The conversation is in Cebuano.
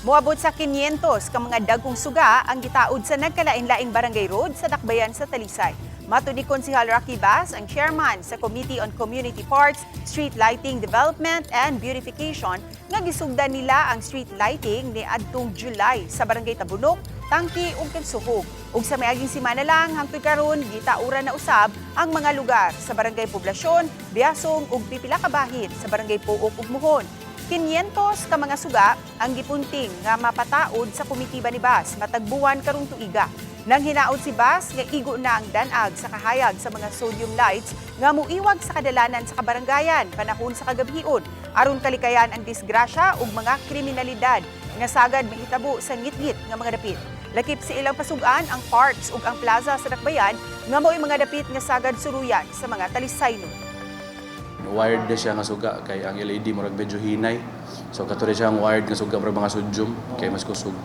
Moabot sa 500 ka mga dagkong suga ang gitaod sa nagkalain-laing barangay road sa dakbayan sa Talisay. Matud ni Konsehal Rocky Bass, ang chairman sa Committee on Community Parks, Street Lighting Development and Beautification, nga gisugdan nila ang street lighting ni adtong July sa Barangay Tabunok, Tangki ug Kansukog. Ug sa miaging semana lang hangtod karon, gitauran na usab ang mga lugar sa Barangay Poblasyon, Biasong ug pipila ka bahin sa Barangay Pook ug Muhon. 500 ka mga suga ang gipunting nga mapataod sa komitiba ni Bass matag buwan karong tuiga. Nang hinaot si Bass nga igo na ang danag sa kahayag sa mga sodium lights nga muiwag sa kadalanan sa kabarangayan panahon sa kagabhion aron kalikayan ang disgrasya ug mga kriminalidad nga sagad mahitabo sa ngitngit nga mga dapit. Lakip sa ilang pasugan ang parks ug ang plaza sa dakbayan nga mao'y mga dapit nga sagad suluyan sa mga Talisaynon. Wired na siya nga suga kay ang LED murag medyo hinay. So kato siya ang wired nga suga, murag mga sodium kay mas kusog.